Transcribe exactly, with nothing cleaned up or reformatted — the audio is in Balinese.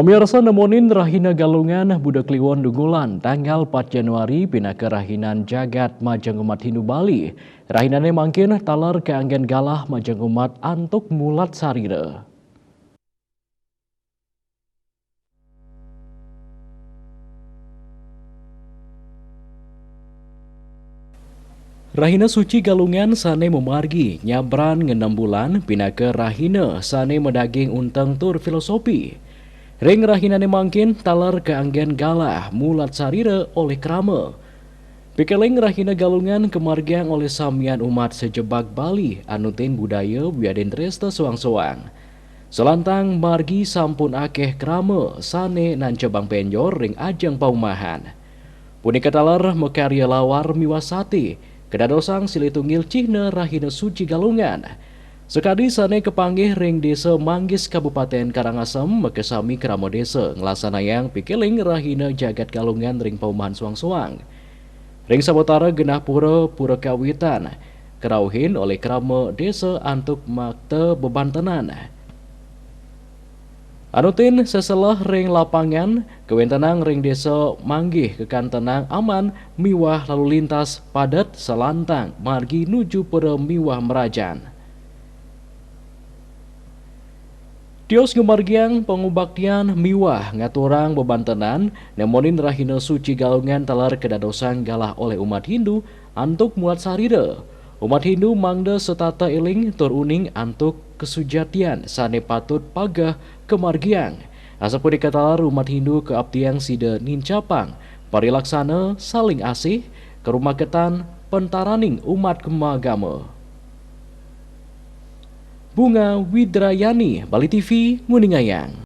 Pemirsa, nemonin Rahina Galungan Buda Kliwon Dungulan tanggal empat Januari pinaka rahinan jagat majeng umat Hindu Bali. Rahinane mangkin taler kaanggen galah majeng umat antuk mulat sarira. Rahina suci Galungan sane mamargi nyabran ngenem bulan pinaka rahina sane madaging unteng tur filosofi. Ring rahinane mangkin taler kaanggen galah mulat sarira olih krama. Pikeling rahina Galungan kamargiang olih samian umat sajebag Bali anutin budaya wiadin dresta soang-soang. Salantang margi sampun akeh krama sane nancebang penjor ring ajeng paumahan. Punika taler makarya lawar miwah sati, kadadosang silih tunggil cihna rahina suci Galungan. Sakadi sane kapanggih ring Desa Manggis Kabupaten Karangasem, makasami krama desa nglasanayang pikeling rahina jagat Galungan ring paumahan soang-soang. Ring sawatara genah pura, pura kawitan karauhin olih krama desa antuk makta bebantenan. Anutin seselah ring lapangan, kawentenang ring desa manggih kakantenang aman miwah lalu lintas padet salantang margi nuju pura miwah merajan. Tios ngamargiang pangubaktian miwah ngaturang bebantenan, nemonin rahina suci Galungan taler kadadosang galah olih umat Hindu antuk mulat sarira. Umat Hindu mangda setata eling tur uning antuk kasujatian sane patut pageh kamargiang. Asapunika taler umat Hindu kaaptiang sida nincapang parilaksana saling asih, karumaketan pentaraning umat kemagama. Bunga Widrayani, Bali T V, nguningayang.